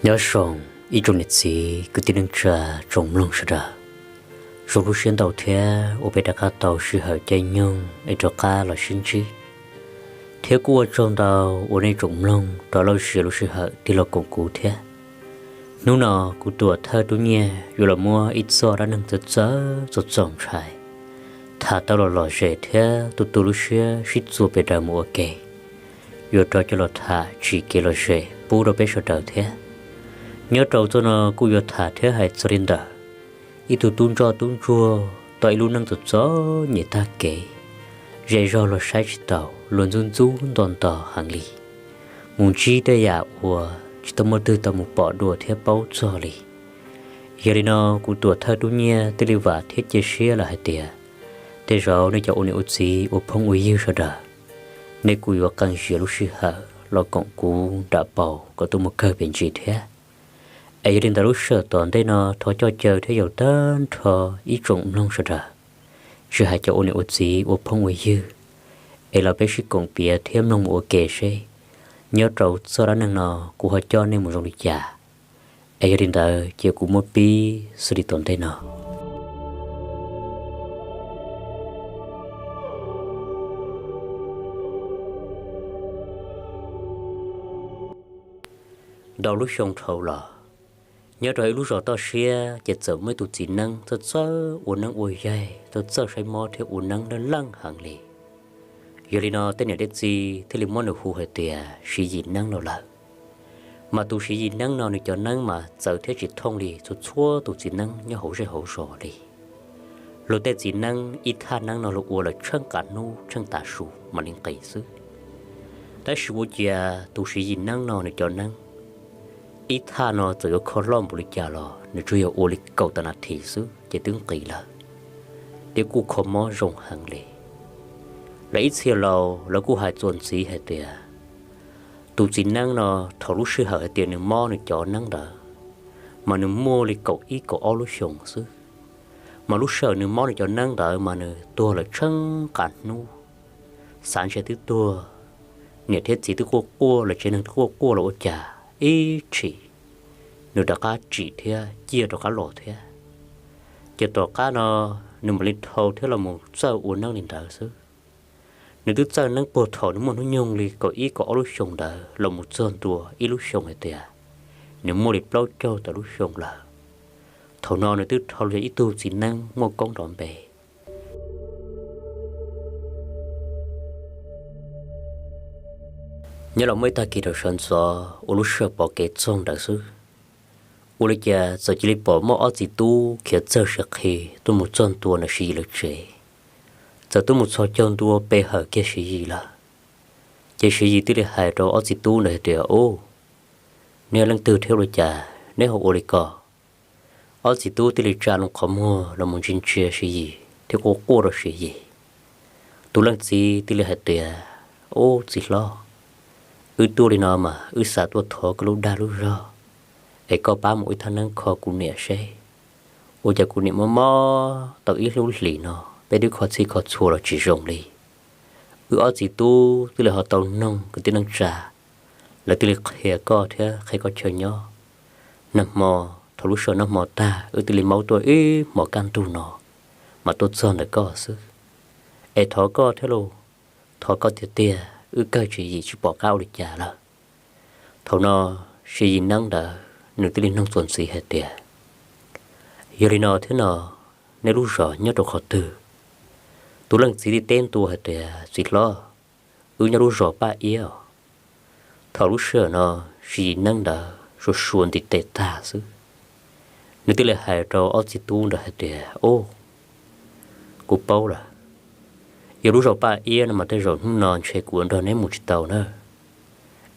Nyob zoo ib tsoom niam txiv kwv tij neej tsa tsoom mloog sawv daws. Zoo lub siab ntau thiab uas peb rov qab tau sij hawm caij nyoog es rov qab los sib ntsib thiab kuj ua tsaug ntau uas nej tsoom mloog rov los siv lub sij hawm tig los koom kuv thiab. Hnub no kuv Tuam Thawj Tub Nyiaj yuav los muab ib txoj dab neeg txawv txawv txaus txaus ntshai, tham tau los lom zem thiab tu tu lub siab sib txuas pes daws mus ua ke. Yuav rov coj los tham tsim kev lom zem pub rau peb sawv daws thiab. Nyob rau txoj no kuj yuav tham thiab hais txog li ntawm ib tug tub ntsoj tub ntsuag tau ib lub neej txom txom nyem tag kev, zej zog los saib tsis taus, luag ntxub ntxub nto nto heev li, mus ntsib tej yam uas tsis tau muaj twg tau mus pom dua thiab paub txog li. Yog li no kuv Tuam Thawj Tub Nyiaj thiaj li vam thiab cia siab lawm hais tias tej zaum nej cov ua niam ua txiv ua phooj ua ywg sawv daws, nej kuj yuav qee zias lub sij hawm los koom kuv nram paus kom tuaj mus kawg pem ntsis thiab. Es yog li ntawd lub sij hawm tom ntej no thov coj caw thiab yaum tag nrho ib tsoom mloog sawv daws, tsis hais cov ua niam ua txiv ua phooj ua ywg, es los peb sib koom piav thiab mloog mus ua ke seb nyob rau txoj dab neeg no kuv ho coj nej mus zoo li cas. Es yog li ntawd ces kuv muab pib xws li tom ntej no. Ntau lub xyoo dhau los, nyob rau ib lub zos toj siab ces txawm muaj ib tus txiv neeb txawj txawj ua neeb ua yaig, txawj txawj saib mob thiab ua neeb leej leej heev li. Yog li no tej niam tej txiv thiaj li muab nws hu hais tias Siv Yim Neeb no lawm. Mas tus Siv Yim Neeb no nws cov neeb mas txawv thiab tsis thooj li txhua txhua tus txiv neeb nyob hauv zej hauv zos li. Luag tej txiv neeb ib thaj neeb no luag ua lawm tsheej qab hnub tsheej tav su mam li nqis xwb. Tab sis ua ciav tus Siv Yim Neeb no nws cov neeb ib thaj no txawm yuav kho loj npaum li cas los nws tsuas yog ua li kaum tawm nas this xwb ces twb nqis lawm, thiab kuj kho mob zoo heev li. Lawv ib txhia laus lawv kuj hais txuas ntxiv hais tias tus txiv neeb no thaum lub sij hawm hais tias nws mob nws cov neeb ntawd mas nws muaj li kaum ib kaum ob lub xyoos xwb. Mas lub sij hawm nws mob nws cov neeb ntawd mas nws tuag lawm tsheej qab hnub, xav ntshe twb tuag, niam thiab txiv twb quaj quaj los tsev neeg twb quaj quaj los ua cas ib tshim nws rov qab tsim thiab ciaj rov qab los thiab. Ces tom qab no nws mam li dhau thiab los mus txawj ua neeb li ntawd xwb. Nws twb txawj neeb puag thaum nws muaj hnub nyoog li kaum ib kaum ob lub xyoos ntawd los mus txog ntua ib lub xyoos hais tias nws muaj li plaub caug tawm lub xyoo lawm. Thaum no nws twb dhau los yog ib tug txiv neeb muaj koob nrov npe. Nyob los muaj ib tag kis rau sawv ntxov ua lub sij hawm pom kev txoog ntawd xwb, ua li cas txawm cia li pom muaj ob txiv tub khiav txawg siav qhi tuaj mus txog ntua ntawm Siv Yim lawv tsev. Txawm tuaj mus txog caug ntua pe hawm kiag Siv Yim lawm. Ces Siv Yim thiaj li hais rau ob txiv tub ntawd hais tias, Ub, neb yog leej twg thiab ua li cas neb ho ua li ko? Ob txiv tub thiaj li tsa loo qhov muag los mus ntsia ntsia Siv Yim thiab quaj quaj rau Siv Yim. Tus leej txiv thiaj li hais tias, Ub txiv hlob, wb tuaj li no mas wb xav tuaj thov koj lub dag lub zog, es koj pab mus ua ib thaj neeb kho kuv niam seb. Ua cas kuv niam mob mob tau ib lub hlis no peb twb kho txhij kho txhua los tsis zoo li. Wb ob txiv tub twb li ho tau noog kwv tij neej tsa, lawv thiaj li qhia koj thiab qhia koj chaw nyob. Nag hmo, thaum lub sij hawm nag hmo tag wb thiaj li maub tuaj ib hmos kaj ntug no mas tuaj txog ntawm koj xwb. Es thov koj thiab lauj, thov koj tiag tiag, wb kawg Siv Yim tsis pom qab ua li cas lawm. Thaum no Siv Yim Neeb ntawd nws thiaj li noog txuas ntxiv hais tias, Yog li no thiab no, neb lub zos nyob rau qhov twg? Tus leej txiv thiaj teb ntua hais tias, Txiv hlob, wb nyob lub zos Paj Iab os. Thaum lub sij hawm no Siv Yim Neeb ntawd suav suav ntiv tes tag xwb, nws thiaj li hais rau ob txiv tub ntawd hais tias, Ub, kuv paub lawm. Yog lub zos Paj Iab no mas tej zaum hnub no ntshe kuv yuav nrog neb mus tsis tau na.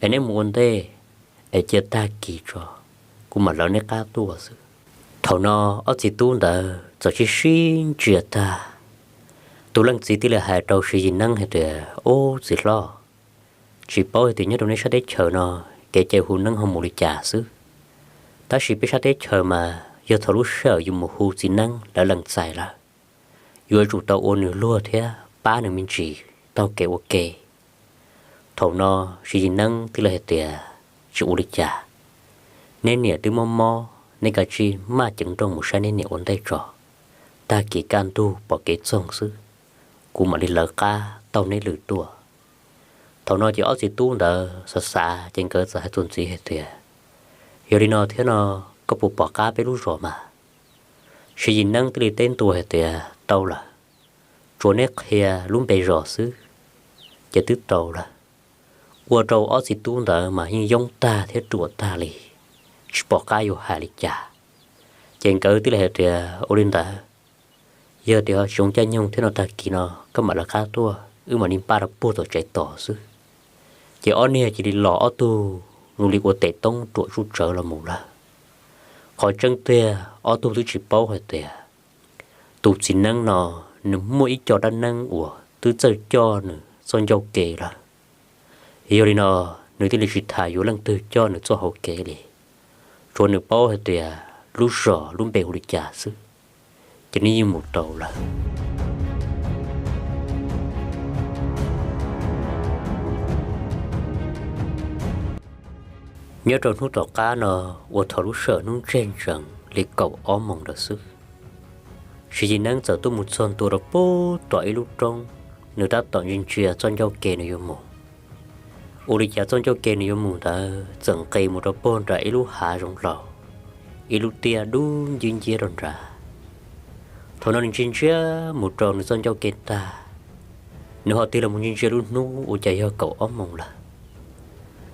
Es neb mus ua ntej, es cia tag kis tso, kuv mam lawv neb qab tuaj xwb. Thaum no ob txiv tub ntawd txawm sib sib ntsia tag, tus leej txiv thiaj li hais rau Siv Yim Neeb hais tias, Ub txiv hlob, tsis paub hais tias nyob rau neb sab teb chaws no kev cai hu neeb ho mus li cas xwb. Tab sis peb sab teb chaws mas yog thaum lub sij hawm yus mus hu txiv neeb lawv lees txais lawm, yuav tsum tau ua nws luag thiab pab nws me ntsis taug kev ua ke. Thaum no Siv Yim Neeb thiaj li hais tias, Tsis ua li cas. Neb niam twb mob mob, neb kav tsij maj ceev nrooj mus saib neb niam ua ntej tso. Tag kis kaj ntug pom kev txoog xwb, kuv mam li lawv qab taug neb lwm tuaj. Thaum no ces ob txiv tub ntawd xav xav ces nkawd txawm hais txuas ntxiv hais tias, yog li no thiab no, koj puas pom qab peb lub zos mas? Siv Yim Neeb thiaj li teb ntua hais tias, tau lawm, tsuas neb qhia lub npe zos xwb ces twb tau lawm. Ua rau ob txiv tub ntawd mas yeej yoob tag thiab ruam tag li, tsis pom qab yuav hais li cas. Ces nkawd thiaj li hais tias, ua li ntawd, yog tias ho tsis zoo caij nyoog thiab no, tag kis no koj mam lawv qab tuaj, wb mam li npaj rau puag tom tsev tos xwb. Ces ob niag cia li los ob tug zoo li ua tes toob ruam zuj tsawv los mus lawm. Qhov tseeb tiag ob tug twb tsis paub hais tias tus txiv neeb no nws muaj ib co dab neeb uas twb txawj coj nws txoj ncauj ke lawm. Yog li no, nws thiaj li tsis tham yuav leej twg coj nws txoj hauv kev li, tsuas nws paub hais tias lub zos lub npe hu li cas xwb, ces nws yeej mus tau lawm. Nyob rau hnub tom qab no, uas thaum lub sij hawm hnub ntseg ntsees li kaum ob moos ntawd xwb, Siv Yim Neeb txawm tuaj mus txog ntua rau puag tom ib lub roob, nws tab tom ntsia ntsia txoj ncauj ke nws yuav mus. Ua li cas txoj ncauj ke nws yuav mus ntawd txawm nqis mus rau puag nram ib lub hav zoov laus, ib lub tiaj dub nciab nciab rau nrad. Thaum no nws ntsia ntsia mus rau nws txoj ncauj ke tag, nws ho tig los mus ntsia ntsia lub hnub ua cas yog kaum ob moos lawm.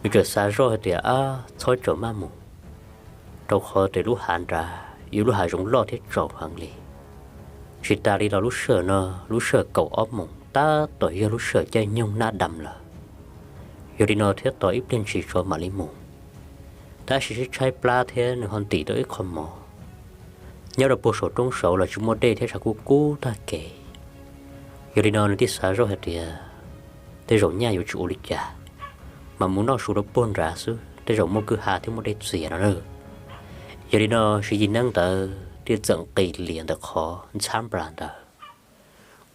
Nws txawm xav zoj hais tias, ab, txhob tsaum maj mus, rau qhov tias lub hav nrad yog lub hav zoov loj thiab tsaus heev li. Tsis tas li los lub sij hawm no, lub sij hawm kaum ob moos tab tom yog lub sij hawm caij nyoog nab dam lawm. Yog li no thiab tos ib pliag ntshis tso mam li mus. Tab sis sib tshaib plab thiab nws ho ntim tau ib qho mov, nyob rau puag saum roob saud los tsis muaj dej thiab tshav kub kub tag kev. Yog li no nws thiaj xav zoj hais tias, tej zaum nyaj yuav tsis ua li cas, mas mus noj su rau puag nrad xwb tej zaum muaj kwj ha thiab muaj dej txias no na. Yog li no Siv Yim Neeb ntawd thiaj txawm nqis lias ntawm qhov ntxhab nplas ntawd,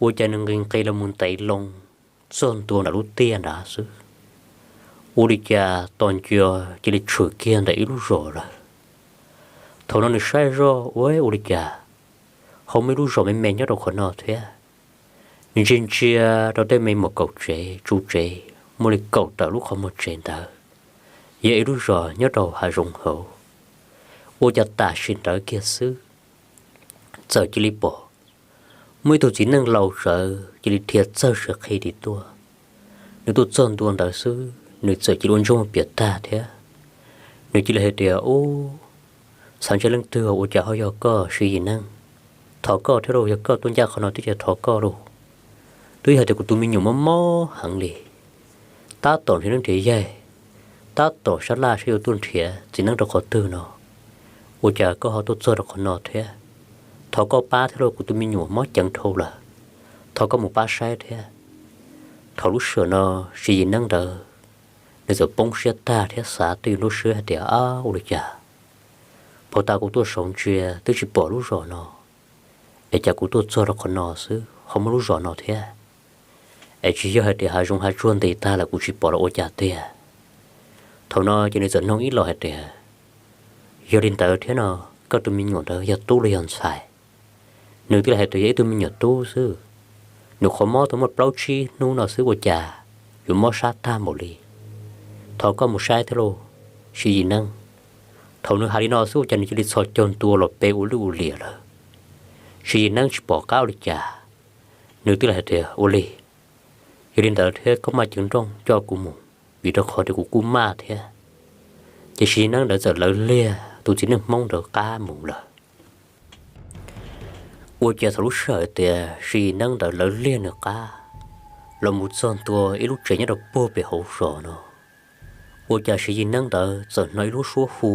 ua cas nws nqis nqis los mus ntev loo txog ntua nram lub tiaj nrad xwb, ua li cas tos ncua cia li tshwm kiag ntawm ib lub zos lawm. Thaum no nws saib zoj, ua, ua li cas ho muaj ib lub zos me me nyob rau qhov no thiab. Nws ntsia ntsia rau tej me muam kaum tsev tsu tsev, muaj li kaum tawm lub qhov muag tsev ntawd, yog ib lub zos nyob rau hav zoov hauv. Ua cas tam sim ntawd kiag xwb, txawm cia li pom muaj ib tug txiv neej laus tsawv cia li dhia txawg siav qhi tim tuaj. Nws tuaj txog ntua ntawd xwb nws txawm cia li ua ntsoog piav tag thiab. Nws cia li hais tias, ub, xav ntshe leej twg, ua cas ho yog koj Siv Yim Neeb? Thov koj thiab lauj, yog koj tuaj ncaj qhov no thiab ces thov koj lauj. Twb yog tias kuv tus me nyuam mob mob heev li, tab tom nrhiav neeb nrhiav yaig, tab tom sab laj saib yuav tuaj nrhiav txiv neeb rau qhov twg no, ua cas koj ho tuaj txog rau qhov no thiab? Thov koj pab thiab lauj, kuv tus me nyuam mob ceev dhau lawm, thov koj mus pab saib thiab. Thaum lub sij hawm no Siv Yim Neeb ntawd nws txawm poob siab tag thiab xav twj ywm lub siab hais tias, ab, ua li cas phau tas kuv tuaj saud ntsia twb tsis pom lub zos no, es cas kuv tuaj txog rau qhov no xwb ho muaj lub zos no thiab? Es tsis yog hais tias hav zoov hav tsuag ntis tag lawm kuv tsis pom los ua cas tiag? Thaum no ces nws txawm noog ib los hais tias, yog li ntawd thiab no, koj tus me nyuam ntawd yog tub los yog ntxhais? Nws thiaj li hais tias yog ib tug me nyuam tub xwb, nws qhov mob tau muaj plaub tsib hnub no xwb ua cas yuav mob sab tag npaum li. Thov koj mus saib thiab lauj, Siv Yim Neeb. Thaum nws hais li no xwb ua cas nws cia li txhos caug ntua los pe ua lwj ua liam lawm. Siv Yim Neeb tsis pom qab ua li cas, nws thiaj li hais tias, ua li, yog li ntawd thiab koj maj ceev nrooj coj kuv mus, vim rau qhov tias kuv kuj maj thiab. Ces Siv Yim Neeb ntawd txawm lawv liag tus txiv neej Hmoob ntawd qab mus lawm. Ua cas thaum lub sij hawm tias Siv Yim Neeb ntawd lawv liag nws qab los mus txog ntua ib lub tsev nyob rau puag pem hauv zos no, ua cas Siv Yim Neeb ntawd txawm hnov ib lub suab hu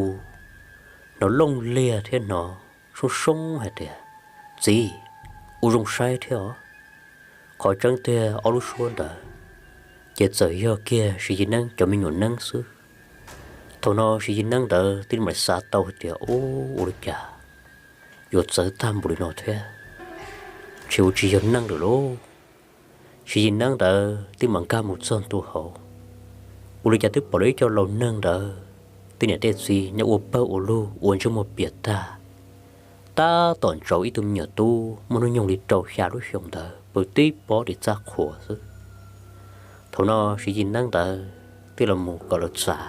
hnov looj liag thiab hnov soob soob hais tias, txiv, ua zoo saib thiab os. Qhov tseeb tiag ob lub suab ntawd ces txawm yog kiag Siv Yim Neeb cov me nyuam neeb xwb. Thaum no Siv Yim Neeb ntawd thiaj li mam xav tau hais tias, ub, ua li cas yuav txawv tag npaum li no thiab, ntshe ua tsis yog neeg lawm lauj. Siv Yim Neeb ntawd thiaj mam nkag mus txog ntua hauv, ua li cas twb pom lawv ib co laus neeg ntawd tej niam tej txiv nyob ua pawg ua lug ua ntsej muag piam tag. Tab tom ntsaum ib tug me nyuam tub muaj hnub nyoog li rau xya lub xyoo ntawd pw tib pob ris txaj qhuav xwb. Thaum no Siv Yis Neeb ntawd thiaj los mus kom lawv txav.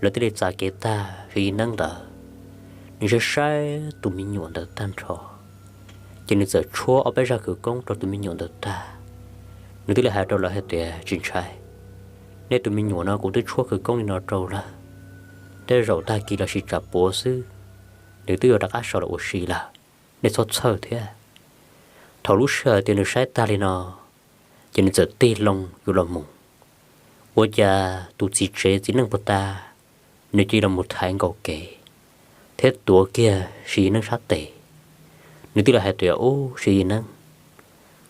Lawv thiaj li txav kev tag, Siv Yis Neeb ntawd nws saib saib tus me nyuam ntawd tag nrho, ces nws txawm tshuab ob peb zaj khawv koob rau tus me nyuam ntawd tag. Nws thiaj li hais rau lawv hais tias, tsis ntshai, nej tus me nyuam no kuv twb tshuab khawv koob li no rau lawm, tej zaum tag kis los sis tsam puav xwb, nws twb yuav rov qab so los ua si lawm, nej txhob txhawj thiab. Thaum lub sij hawm tias nws saib tag li no, ces nws txawm tig loo yuav los mus. Ua cas tus txiv tsev txiv neej puag ta, nws cia li los mus thaiv nkaus kev thiab tuav kiag Siv Yis Neeb sab tes. Nws thiaj li hais tias, ub, Siv Yis Neeb,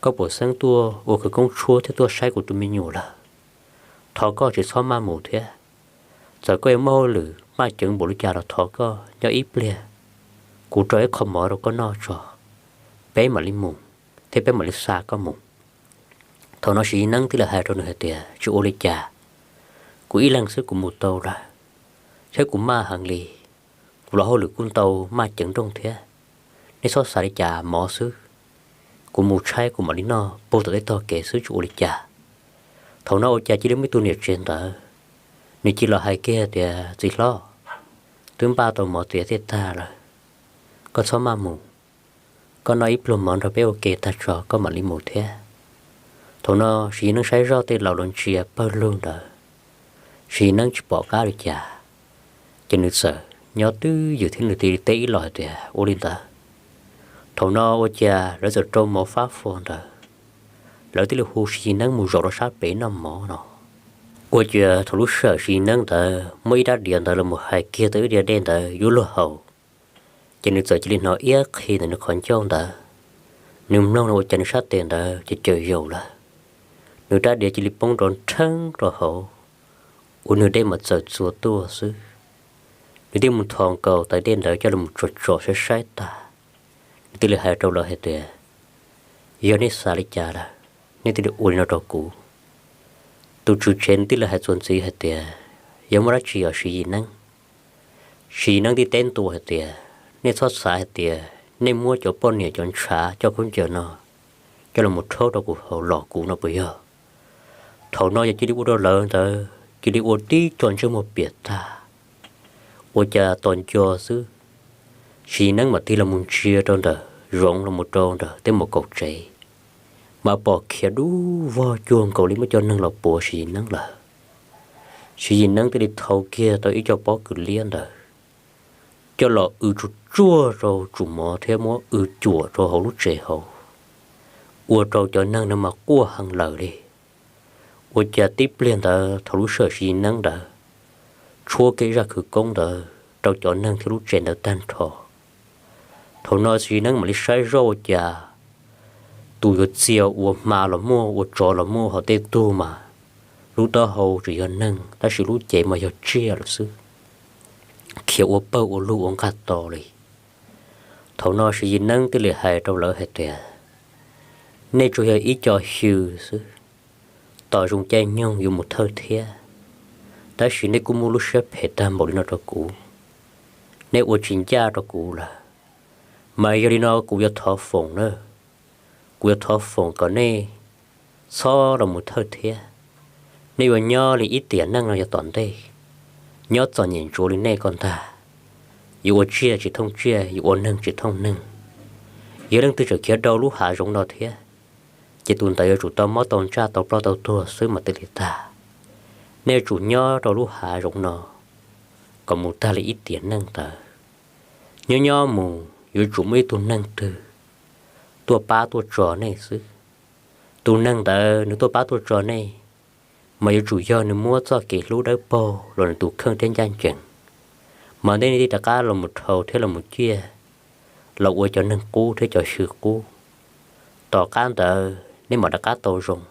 koj puas xeeb tuaj ua khawv koob tshuab thiab tuaj saib kuv tus me nyuam lawm? Thov koj tsis txhob maj mus thiab. Txawm koj yuav muaj hauj lwm maj ceev npaum li cas los thov koj nyob ib pliag, kuv rau ib qho mov rau koj noj tso, peb mam li mus thiab peb mam li xa koj mus. Thaum no Siv Yis Neeb thiaj li hais rau nws hais tias, tsis ua li cas, kuv ib leeg xwb kuv mus tau lawm, thiab kuv maj heev li, kuv los hauj lwm kuj ntau maj ceev nrooj thiab. Nej txhob xav li cas, mov xwb, kuv mus tshaib kuv mam li noj puag tom tej tog kev xwb, tsis ua li cas. Thaum no ua cas cia li muaj ib tug niam tsev ntawd, nws cia li los hais kiag tias, txiv hlob, twb npaj tau mov txiav tej tag lawm, koj txhob maj mus, koj noj ib pluag mov nrog peb ua ke tag tso koj mam li mus thiab. Thaum no Siv Yis Neeb saib zoj tej laus los ntsia pawg lug ntawd, Siv Yis Neeb tsis pom qab li cas, ces nws txawm nyob twj ywm thiab nws thiaj li teb ib los hais tias, ua li ntawd. Thaum no ua cas lawv txawm rau mov fab fo ntawd, lawv thiaj li hu Siv Yis Neeb mus zaum rau sab pem noj mov no. Ua cas thaum lub sij hawm Siv Yis Neeb ntawd muab ib rab diav ntawd los mus hais kiag tau ib diav dej ntawd yuav luag haus, ces nws txawm cia li hnov iab qhi ntawm nws qhov ncauj ntawd. Nws mloog no ua cas nws sab tes ntawd ces caws yaus lawm. Nws rab diav cia li poob nrov nrheeb rau hauv, ua nws dej mas txawm txua tuaj xwb. Nws thiaj mus thos nkaus tais dej ntawd coj los tsom tsom saib saib tag, nws thiaj li hais rau lawv hais tias, yog nej xav li cas lawm, nej thiaj li ua li no rau kuv. Tus tswv tsev nws thiaj li hais txuas ntxiv hais tias, yog muaj dab tsi os Siv Yis Neeb? Siv Yis Neeb thiaj teb ntua hais tias, nej txhob xav hais tias nej muab cov poj niam cov ntshav coj khaub ncaws no coj los rhaub rau kuv haus los kuv no puas yog? Thaum no yog cia li ua rau lawv ntawd cia li ua tib co ntsej muag piam tag. Ua cas tos nco xwb, Siv Yis Neeb mam tig los mus ntsia rau ntawm zoov los mus rau ntawm tej muam kaum tsev, mas pom khiav dub vog cuag nkaus li muaj cov neeg los puav Siv Yis Neeb lawm. Siv Yis Neeb thiaj li thau kiag tau ib co pob kws liab ntawd coj los w tsuj tsuag rau tsum mov thiab muab w cuam rau hauv lub tsev hauv, ua rau cov neeg no mas quaj heev lawm li. Ua cas tib pliag ntawd thaum lub sij hawm Siv Yis Neeb ntawd tshuab kiag zaj khawv koob ntawd rau cov neeg thiab lub tsev ntawd tag nrho, thaum no Siv Yis Neeb mam li saib zoj ua cas tus yuav txia ua hma los muaj ua tsov los muaj, ho tej tug mas lub taub hau tseem yog neeg tab sis lub cev mas yog tsiaj lawm xwb, khiav ua pawg ua lug ua nqaj to li. Thaum no Siv Yis Neeb thiaj li hais rau lawv hais tias, nej tsuas yog ib co xyw xwb, tos zoo caij nyoog yuav mus thawj thiab, tab sis nej kuj muaj lub siab phem tag npaum li no rau kuv, nej ua tsis ncaj rau kuv lawm. Mas yog li no kuv yuav thov foom na, kuv yuav thov foom kom nej txhob los mus thawj thiab. Nej yuav nyob li ib tiam neej no yog tom ntej, nyob txom nyem ntsuav li nej ko ntag. Yuav ua tsiaj tsis thooj tsiaj, yuav ua neeg tsis thooj neeg. Yog leej twg tseem khiav rau lub hav zoov no thiab, ces tus ntawd yuav tsum tau mob tau ntsaj tau ploj tau tuag xwb mas thiaj li tag. Nej yuav tsum nyob rau lub hav zoov no kom mus tag li ib tiam neej ntawd. Nyob nyob mus yuav tsum muaj ib tug neeg twg tuaj pab tuaj tso nej xwb. Tus neeg ntawd nws tuaj pab tuaj tso nej, mas yuav tsum yog nws muab txoj kev hlub dawb paug los nws tus kheej thiab ncaj ncees, mas nej thiaj rov qab los mus dhau thiab los mus ciaj, los ua cov neeg qub thiab cov xyw qub. Tom qab ntawd nej mam rov qab tau zoo.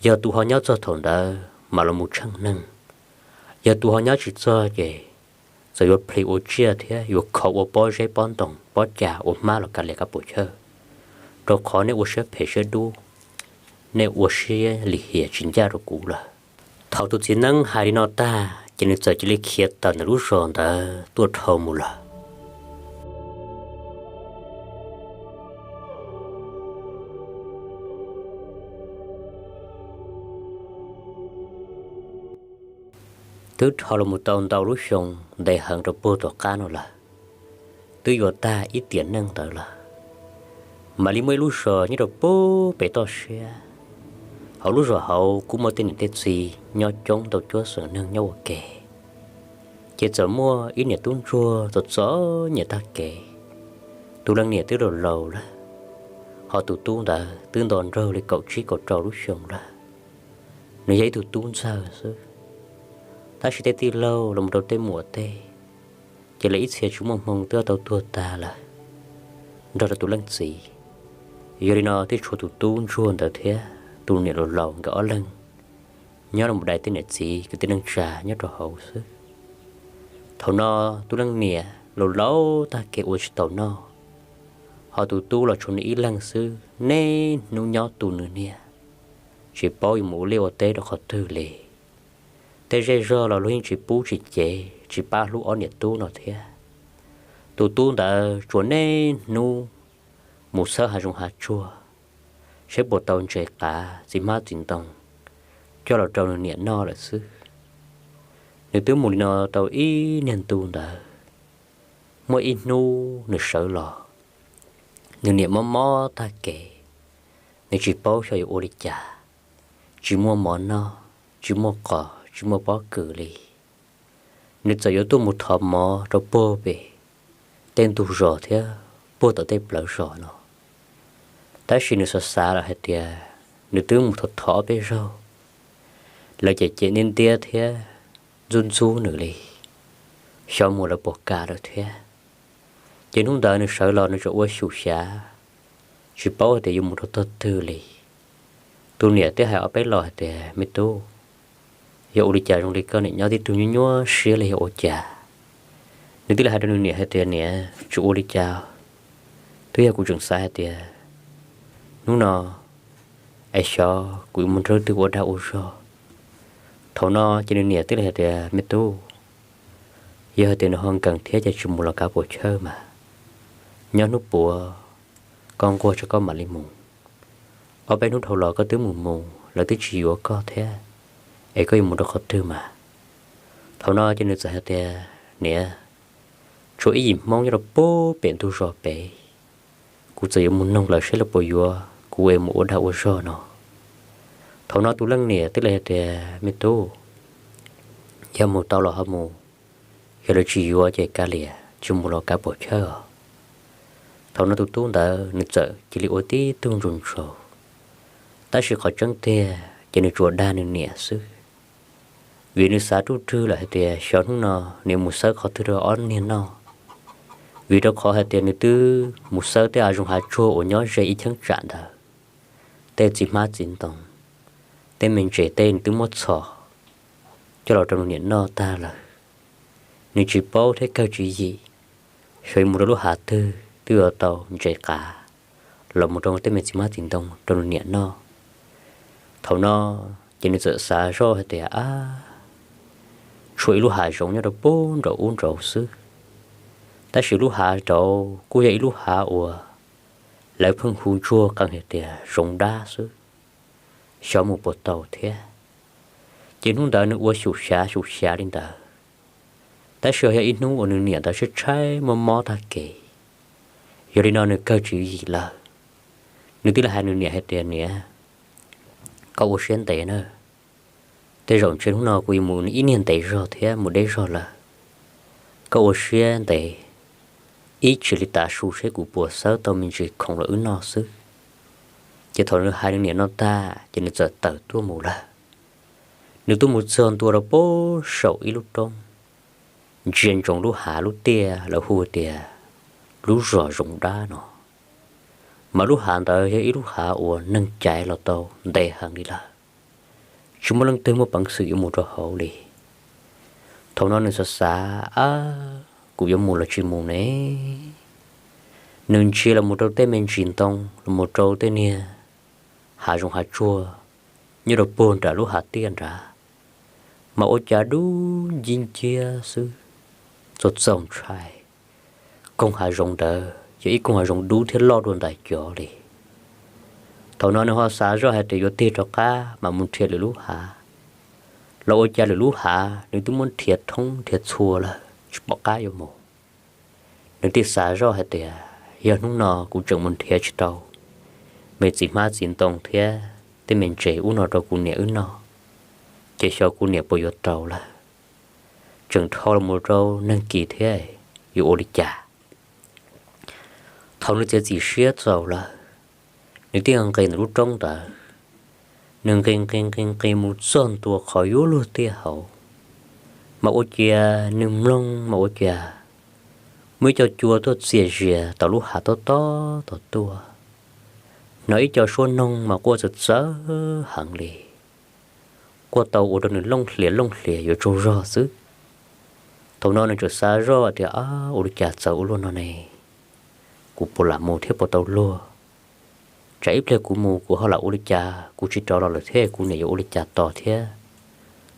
Yog tus ho nyob txog thaum ntawd mam los mus tsheej neeg, yog tus ho nyob tsis txog ces txawm yuav plhis ua tsiaj thiab yuav khov ua pob zeb pob ntoo pob cas ua hmab los kav liam kav puam chawj, rau qhov nej ua siab phem siab dub, nej ua siab lim hiam tsis ncaj rau kuv lawm. Thaum tus txiv neeb hais li no tag, ces nws txawm cia li khiav tawm ntawm lub zos ntawd tuaj dhau mus lawm. Twb dhau los mus tau ntau lub xyoo ntev heev rau puag tom qab no lawm, twb yuav tag ib tiam neej ntawd lawm, mam li muaj ib lub zos nyob rau puag pem toj siab. Hauv lub zos hauv kuj muaj tej niam tej txiv nyob coob ntau cuab xeem neeg nyob ua ke. Ces txawm muaj ib niam tub ntsuag txom txom nyem tag kev, tus leej niam twb laus laus lawm, ho tus tub ntawd twb nto nraug li kaum tsib kaum rau lub xyoo lawm. Nws yog ib tug tub ntxawg xwb, tab sis tej tij laug los mus rau tej muam tej, ces lawv ib txhia tsis muaj hmoo twb tau tuag tag lawm nrog rau tus leej txiv. Yog li no thiaj tshuav tus tub ntsuag ntawd thiab tus niam laus laus nkawd ob leeg nyob los mus dai tej niam txiv kwv tij neej tsa nyob rau hauv xwb. Thaum no tus leej niam laus laus tag kev ua tsis taus noj, ho tus tub los tshuav nws ib leeg xwb, niaj hnub nyob tu nws niag, tsis paub yuav mus ua liaj ua teb rau qhov twg li. Tej zej zog los luag yeej tsis pub tsis cev tsis pab hlub ob niam tub no thiab. Tus tub ntawd tsuas niaj hnub mus xawb hav zoov hav tsuag, saib puas tau ntses qav txiv hmab txiv ntoo coj los rau nws niam noj lawm xwb. Nws twb mus li no tau ib niag ntu ntawd, muaj ib hnub nws sawv los, nws niam mob mob tag kev, nws tsis paub xyov yuav ua li cas, tsis muaj mov noj, tsis muaj qos, tsis muaj pob kws li. Nws txawm yuav tuaj mus thov mov rau puag pem tej ntug zos thiab puag tom tej plawv zos no. Tab sis nws xav xav lawm hais tias nws twb mus thov thov ob peb zaug, lawv cem cem ntiab ntiab thiab ntxub ntxub nws li, xyov mus lawv puas kam lawm thiab. Ces hnub ntawd nws sawv los nws tseem ua xyum xyav, tsis paub hais tias yuav mus rau tog twg li. Tus niam thiaj hais ob peb los hais tias, Me tub, yog ua li cas zoo li koj niam nyob tib tug nyuaj nyuaj siab li yog ua cas? Nws thiaj li hais rau nws niam hais tias, Niam, tsis ua li cas, twb yog kuv tseem xav hais tias hnub no es xyov kuv yuav mus nrog leej twg ua dag ua zog. Thaum no ces nws niam thiaj li hais tias, Me tub, yog hais tias nws ho nkees thiab ces tsis mus los kav puas chawj mas, nyob hnub puav koj nquag tso koj mam li mus. Ob peb hnub dhau los koj twb mus mus lawv twb tsis yuav koj thiab, es koj yuav mus rau qhov twg mas? Thaum no ces nws txawm hais tias, Niam, tshuav ib yim Hmoob nyob rau puag pem ntug zos pem, kuv txawm yuav mus noog lawv saib lawv puas yuav kuv es mus ua dag ua zog no. Thaum no tus leej niam thiaj li hais tias, Me tub, yog mus tau los ho mus, yog lawv tsis yuav ces kav liam, tsis mus los kav puas chawj os. Thaum no tus tub ntawd nws txawm cia li ua tib tug ntsaus ntsaus, tab sis qhov tseeb tiag ces nws tsuas dag nws niam xwb. Vim nws xav ruj rwg lawm hais tias xyov hnub no nws mus xawb qhov twg rau ob niag noj, vim rau qhov hais tias nws twb mus xawb tej hav zoov hav tsuag uas nyob ze ib cheeb tsam ntawd, tej txiv hmab txiv ntoo, tej me ntses tej nws twb muab txhos coj los rau nws niam noj tag lawm. Nws tsis paub thiab kawg tswv yim, xyov yuav mus rau lub hav twg twb yuav tau ntses qav los mus rau tej me txiv hmab txiv ntoo rau nws niam noj. Thaum no ces nws txawm xav zoj hais tias, Ab, tshuav ib lub hav zoov nyob rau puag nraum ub nraud xwb, tab sis lub hav nraud kuj yog ib lub hav uas lawv pheej hu ntsuag qees hais tias zoov dab xwb, xyov mus puas tau thiab. Ces hnub ntawd nws ua xyum xyav xyum xyav li ntawd, tab sis yog ib hnub uas nws niam ntawd tshaib tshaib mob mob tag kev. Yog li no nws kawg tswv yim lawm, nws thiaj li hais nws niam hais tias, Niam, koj ua siab ntev na, tej zaum ntshe hnub no kuv yuav mus ib niag ntev zog thiab mus deb zog lawm. Koj ua siab ntev, ib tsam li tav su seb kuv puas xawb tau me ntsis khoom los wb noj xwb. Ces thaum nws hais nws niam no tag ces nws txawm tawm tuaj mus lawm. Nws tuaj mus txog ntua rau puag saum ib lub roob, ntsia ntsoov lub hav lub tiaj lawv hu tias lub zos zoov dab no. Mas lub hav ntawd yog ib lub hav uas neeg caiv los tau ntev heev li lawm, tsis muaj leej twg muaj peev xwm yuav mus rau hauv li. Thaum no nws xav xav, Ab, kuv yuav mus los tsis mus ne? Nws ntsia los mus rau tej me ntsis ntoo, los mus rau tej niag hav zoov hav tsuag nyob rau puag nram lub hav tiaj nrad, mas ua cas dub ncib nciab xwb, txaus txaus ntshai. Koog hav zoov ntawd yog ib koog hav zoov dub thiab loj dua ntais cov li. Thaum no nws ho xav zoj hais tias yuav tig rov qab mas mus nrhiav lwm lub hav, los ua cas lwm lub hav nws twb muab nrhiav thoob nrhiav txhua lawm tsis pom qab yuav mus. Nws thiaj xav zoj hais tias yog hnub no kuv tseem mus nrhiav tsis tau me txiv hmab txiv ntoo thiab tej me ntses ub no rau kuv niam wb noj, ces xyov kuv niam puas yuav rau lawm, tseem dhau los mus rau neeg kis thiab yuav ua li cas. Thaum nws txiav txim siab txaus lawm, nws thiaj nqis ntawm lub roob ntawd. Nws nqis nqis nqis nqis mus txog ntua qhov yuav luag tiaj hauv, mas ua ciav nws mloog mas ua ciav muaj ib co cua tuaj txias zias tom lub hav tob tob tom tuaj. Hnov ib co suab noog mas quaj txawv txawv heev li, quaj tau ua rau nws looj hlias looj hlias yuav tsaug zog xwb. Thaum no nws txawm xav zoj tias, Ab, ua li cas txawv ua luaj no ne? Kuv puas lam mus thiab puas tau luag? Tsam ib pliag kuv mus kuv ho lam ua li cas, kuv tsis rov los lawm thiab kuv niam yuav ua li cas tos thiab?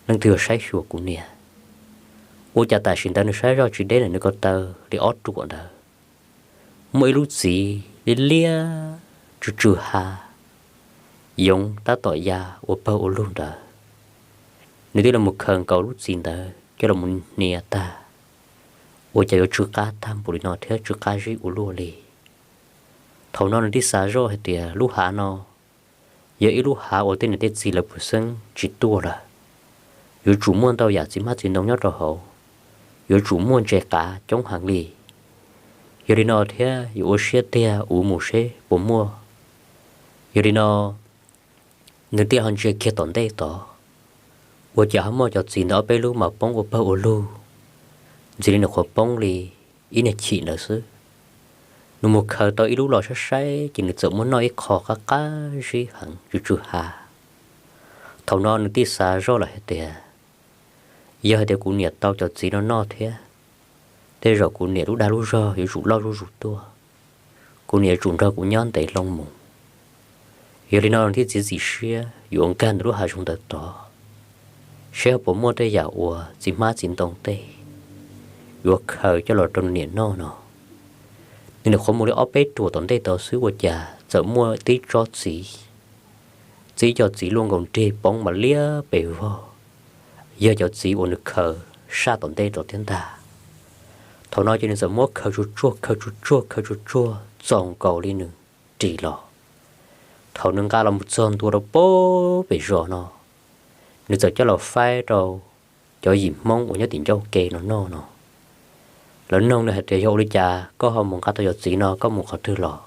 Leej twg yuav saib xyuas kuv niam? Ua cas tam sim ntawd nws saib zoj tsis deb ntawm nws ko taw li ob ruam ntawd, muaj ib lub txiv liab liab tsw tsw ha, yoov tab tom ya ua pawg ua lug ntawd. Nws thiaj li mus khaws nkaus lub txiv ntawd coj los mus hnia tag, ua cas yuav tsw qab tag npaum li no thiab tsw qab zib ua luaj li. Thaum no nws thiaj xav zoj hais tias lub hav no yog ib lub hav uas tej niam tej txiv lawv puas xeeb tsis tuaj lawm. Yuav tsum muaj ntau yam txiv hmab txiv ntoo nyob rau hauv, yuav tsum muaj ntses qav coob heev li. Yog li no thiab yuav ua siab tiag uv mus seb puas muaj. Yog li no nws thiaj ho ntsia kiag tom ntej tod, ua cas ho muaj cov txiv ntawd ob peb lub mas poob ua pawg ua lug, ntxim li nws qhuav poob li ib niag chim ntawd xwb. Nws mus khaws tau ib lub los saib saib ces nws txawm muab noj ib qho qab qab zib heev tsw tsw ha. Thaum no nws thiaj xav zoj lawm hais tias, yog hais tias kuv niam tau cov txiv no noj thiab, tej zaum kuv niam lub dag lub zog yuav tsum loj zuj zus tuaj, kuv niam yuav tsum nrog kuv nyob ntev loo mus. Yog li no nws thiaj txiav txim siab yuav nkag ntawm lub hav zoov ntawd tod, seb puas muaj tej yam uas txiv hmab txiv ntoo tej yuav khaws coj los rau nws niam noj no. Nws nyuam qhuav mus li ob peb ruam tom ntej tod xwb ua cas txawm muaj tib tsob txiv, txib cov txiv luaj nkaus nrig poob mas liab pes vog, yog cov txiv uas nws khaws saj tom ntej tod thiab ntag. Thaum no ces nws txawm muab khaws tsuag tsuag khaws tsuag tsuag khaws tsuag tsuag txaus nkaus li nws ris los. Thaum nws nqa los mus txog ntua rau pem zos no, nws txawm coj los faib rau cov yim Hmoob uas nyob tim ncauj ke no noj no. Lawv noog nws hais tias, yog ua li cas koj ho mus nqa tau cov txiv no koj mus qhov twg los?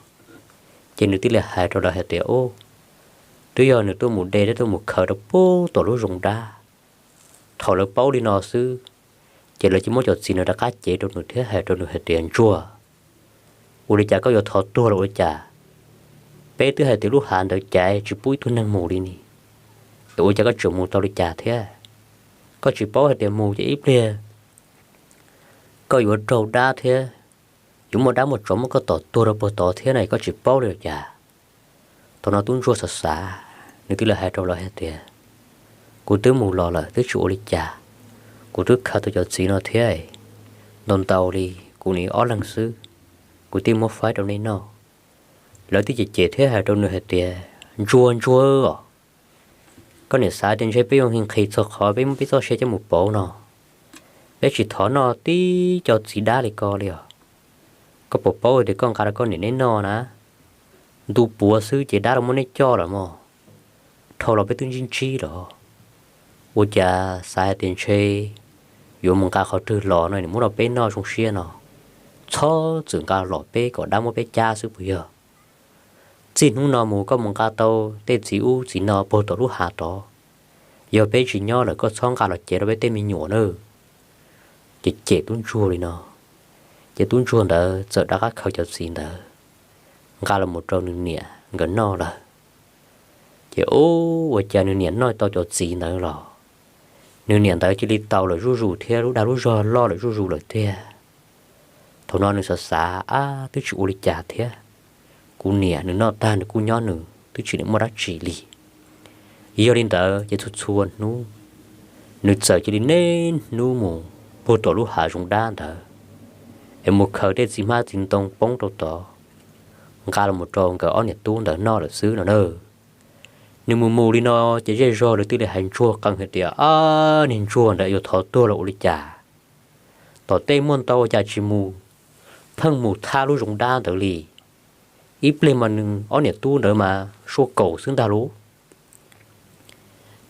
Ces nws thiaj li hais rau lawv hais tias, u, twb yog nws tuaj mus de thiab tuaj mus khaws rau pem tom lub zoov dab. Thaum lawv paub li no xwb, ces lawv cia muab cov txiv no rov qab cev rau nws thiab hais rau nws hais tias, ntsuag, ua li cas koj yuav thov tuag los ua li cas? Peb twb hais tias lub hav ntawd caiv tsis pub ib tug neeg mus li ni, es ua cas koj tseem mus tau li cas thiab? Koj tsis paub hais tias mus ces ib pliag koj yuav raug dab thiab yuav muaj dab muaj tsov muab koj tom tuag rau puag tod thiab no es koj tsis paub li los cas? Thaum no tub ntsuag xav xav, nws thiaj li hais rau lawv hais tias, kuv twb mus los lawm twb tsis ua li cas, kuv twb khaws tau cov txiv no thiab, ntau ntau li kuv nim ob leeg xwb, kuv thiaj muab faib rau nej noj. Lawv thiaj cem cem thiab hais rau nws hais tias, ntsuag ntsuag os, koj niam xav tias ntshe peb yuav nqhis txog qhov peb muab peb txoj sia coj mus pauv no, peb tsis thov noj tib co txiv dab li ko li os. Koj puas paub tias koj nqa rau koj niam neb noj na, ntu puav xwb ces dab los muab neb coj lawm mog. Dhau los peb twb ntsib ntsib los, ua cas xav hais tias ntshe yuav mus nqa qhov twg los no nws muab rau peb noj zoo siab no. Txhob txwm nqa los peb kom dab muab peb cab xwb puas yog? Txij hnub no mus koj mus nqa tau tej txiv ub txiv no puag tom lub hav tod, yog peb tsis nyob lawm koj txhob nqa los cev rau peb tej me nyuam na. Ces cem tub ntsuag li no, ces tub ntsuag ntawd txawm rov qab khaws cov txiv ntawd nqa los mus rau nws niam nkawd noj lawm. Ces ub, ua cas nws niam noj tau cov txiv ntawd los nws niam ntawd cia li tau lawm zuj zus thiab lub dag lub zog loj lawm zuj zus lawm tiag. Thaum no nws xav xav, ab, twb tsis ua li cas thiab, kuv niam nws noj tag nws kuj nyob nws twb tsis muaj dab tsi li. Yog li ntawd ces txhua txhua hnub nws txawm cia li niaj hnub mus puag tom lub hav zoov dab ntawd es mus khaws tej txiv hmab txiv ntoo poob rau tod, nqa los rau nkawd ob niam tub ntawd noj lawm xwb no na. Nws mus mus li no ces zej zog lawv thiaj li hais ntsuag qees hais tias, Ab, niag ntsuag ntawd yuav thov tuag los ua li cas? Tom tej muaj ntau ua cas tsis mus pheej mus thab lub zoov dab ntawd li? Ib pliag mas nws ob niam tub ntawd mas sua kaum xwb ntag lauj.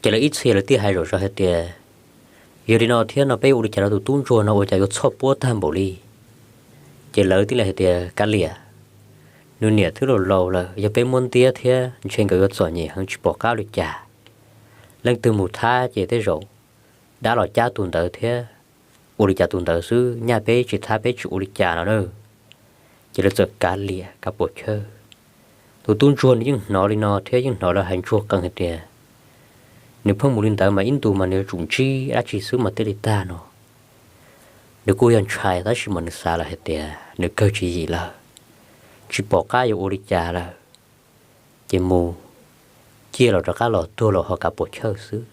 Ces lawv ib txhia lawv thiaj hais zom zaws hais tias, Yog li no thiab no peb ua li cas rau tus tub ntsuag no ua cas yuav txhoj puab tag npaum li? Ces lawv thiaj li hais tias, Kav liam, nws niam twb laus laus lawm, yog peb muab ntiab thiab ntshe nkawd yuav txom nyem heev tsis pom qab ua li cas. Leej twg mus thab ces tej zaum dab los cab tus ntawd thiab ua li cas tus ntawd xwb, nyaj peb tsis thab peb tsis ua li cas no na. Ces lawv txawm kav liam kav puas chawj. Tus tub ntsuag nws yeej hnov li no thiab yeej hnov lawv hais ntsuag qees hais tias, Nws pheej mus li ntawd mas ib ntus mas nws yuav tsum ntsib dab tsi xwb mas thiaj li tag no. Nws kuj yog ntshai tab sis mas nws xav lawm hais tias nws kawg tsis yim lawm, tsis pom qab yuav ua li cas lawm, ces mus ciaj los rov qab los tuag los ho kav puas chawj xwb.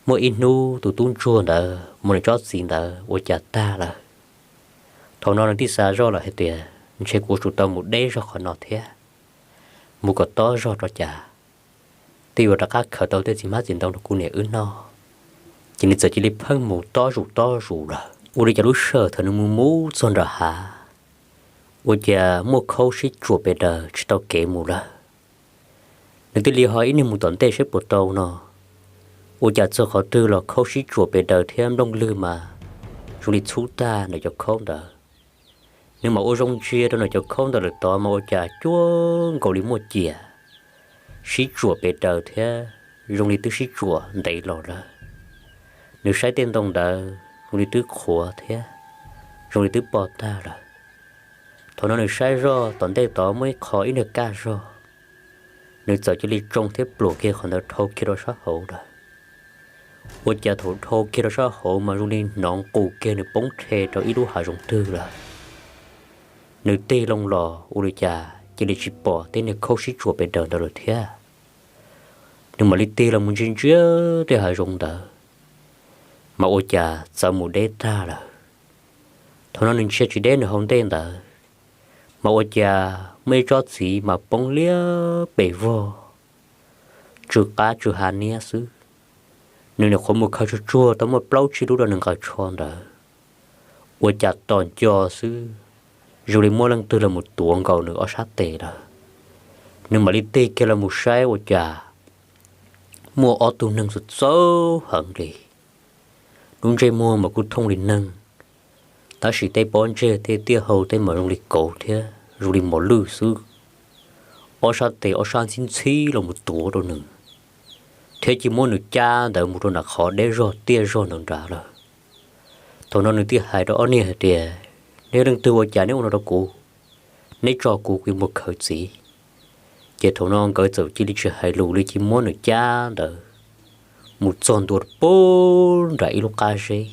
Muaj ib hnub tus tub ntsuag ntawd mus nws tsob txiv ntawd ua cas tag lawm. Thaum no nws thiaj xav zoj lawm hais tias, Ntshe kuv tsum tau mus deb zog qhov no thiab, mus kom tob zog rau cas thiaj yuav rov qab khaws tau tej txiv hmab txiv ntoo rau kuv niam wb noj. Ces nws txawm cia li pheej mus tob zus tob zus lawm. Ua li cas lub sij hawm thaum nws mus mus txog nram hav, ua cas muaj khaub sib tsuam pes daws tsis tau kev mus lawm. Nws thiaj li ho ib niag mus tom ntej saib puas tau no, ua cas txog qhov twg los khaub sib tsuam pes daws thiab nplooj lwg mas zoo li txhub tag ntawm cov khaub ntawd. Nws mam ua zoo ntsia rau ntawm cov khaub ntawd lawm tod mas ua cas cuag nkaus li muaj ciam sib tsuam pes daws thiab zoo li twb sib tsuam ntev los lawm. Nws saib tej ntoo ntawd zoo li twb qhuav thiab zoo li twb pov tag lawm. Thaum no nws saib zoj tom ntej tod muaj ib qho ib niag kaj zog, nws txawm cia li tsoo thiab pluas kiag qhov ntawd dhau kiag rau sab hauv lawm. Ua cas thaum dhau kiag rau sab hauv mas zoo li hnov nqus kiag nws poob rhe rau ib lub hav zoov twg lawm. Nws tig loo los ua li cas cia li tsis pom tej niag khaub sib tsuam pes daws ntawd lawm thiab. Nws mam li tig los mus ntsia ntsia tej hav zoov ntawd, mas ua cas txawv mus deb tag lawm. Thaum no nws ntsia tsis deb nws hauv ntej ntawd, mas ua cas muaj ib tsob txiv mas poob liab pes vog, tsw qab tsw hav niab xwb. Nws nyuam qhuav mus khaws tsuag tsuag tau muaj plaub tsib lub rau nws nqaws tsho ntawd, ua cas tos nco xwb, zoo li muaj leej twg los mus tuav nkaus nws ob sab tes lawm. Nws mam li tig kiag los mus saib ua cas muaj ob tug neeg txawv txawv heev li. Lub ntsej muag mas kuj thooj li neeg, tab sis tej pob ntseg tej tiaj hau tej mas zoo li kauv thiab zoo li mos lwj xwb. Ob sab tes ob sab ntxhib ntxhib los mus tuav rau nws, thiab cia muab nws cab ntawd mus rau nram qhov deb zog tiaj zog ntawd nrad lawm. Thaum no nws thiaj hais rau ob niag hais tias, Neb leej twg ua cas neb ua no rau kuv? Neb tso kuv, kuv yuav mus khaws txiv. Ces thaum no nkawd txawm cia li tsis hais lus li cia muab nws cab ntawd mus txog ntua puag nram ib lub qab zeb.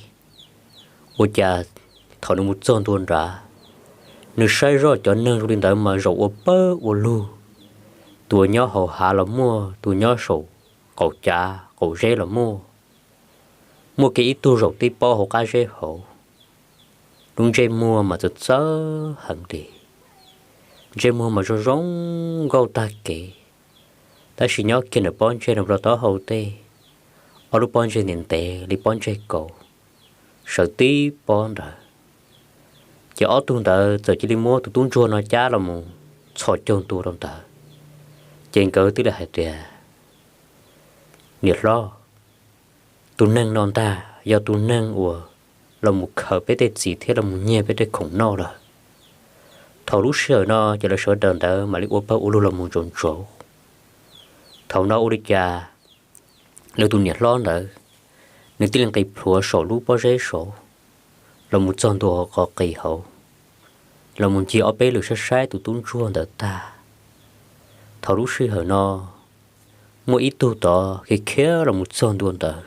Ua cas thaum nws mus txog ntua nrad, nws saib zoj cov neeg zoo li ntawd mas zaum ua pawg ua lug, tus uas nyob hauv hav los muaj, tus nyob saum qaum cav qaum zeb los muaj, muaj kiag ib tug zaum tib pob hauv qab zeb hauv. Lub ntsej muag mas txawv txawv heev li, ntsej muag mas zoo zoo nkauj tag kev, tab sis nyob kiag ntawm pob ntseg no rau taub hau tej, ob lub pob ntseg ntev ntev li pob ntseg kauv, sawv tib pob ntawd. Ces ob tug ntawd txawm cia li muab tus tub ntsuag no cab los mus txhos caug ntua rau ntawd. Ces nkawd thiaj li hais tias, Niam hlob, tus neeg no ntag yog tus neeg uas los mus khaws peb tej txiv thiab los mus nyiag peb tej khoom noj lawm. Thaum lub sij hawm no ces lawv sawv daws ntawd mam li ua pawg ua lug los mus ntsaus ntsaus. Thaum no ua li cas lawv tus niam hlob ntawd, nws thiaj li nqis plhuav saum lub pob zeb saud los mus txog ntua qhov qis hauv, los mus ncig ob peb lwm saib saib tus tub ntsuag ntawd tag. Thaum lub sij hawm no muaj ib tug tod khiav khiav los mus txog ntua ntawd,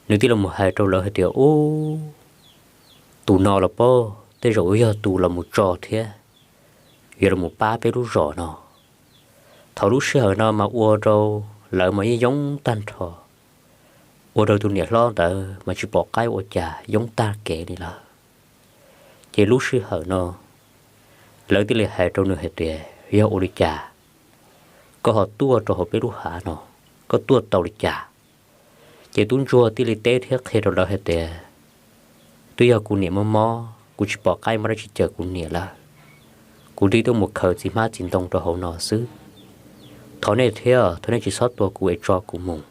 nws thiaj los mus hais rau lawv hais tias, Ub, tus no los pob, tej zaum yog tus los mus tso thiab yuav los mus pab peb lub zos no. Thaum lub sij hawm no mas ua rau lawv mas yeej yoob tag nrho, ua rau tus niam hlob ntawd mas tsis pom qab ua cas, yoob tag kev li lawm. Ces lub sij hawm no lawv thiaj li hais rau nws hais tias, yog ua li cas koj ho tuaj rau hauv peb lub hav no, koj tuaj tau li cas? Ces tub ntsuag thiaj li teb thiab qhia rau lawv hais tias, twb yog kuv niam mob mob, kuv tsis pom qab muab dab tsi cawm kuv niam lawm, kuv thiaj tuaj mus khaws txiv hmab txiv ntoo rau hauv no xwb. Thov nej thiab, thov nej tsis txhob tua kuv es tso kuv mus.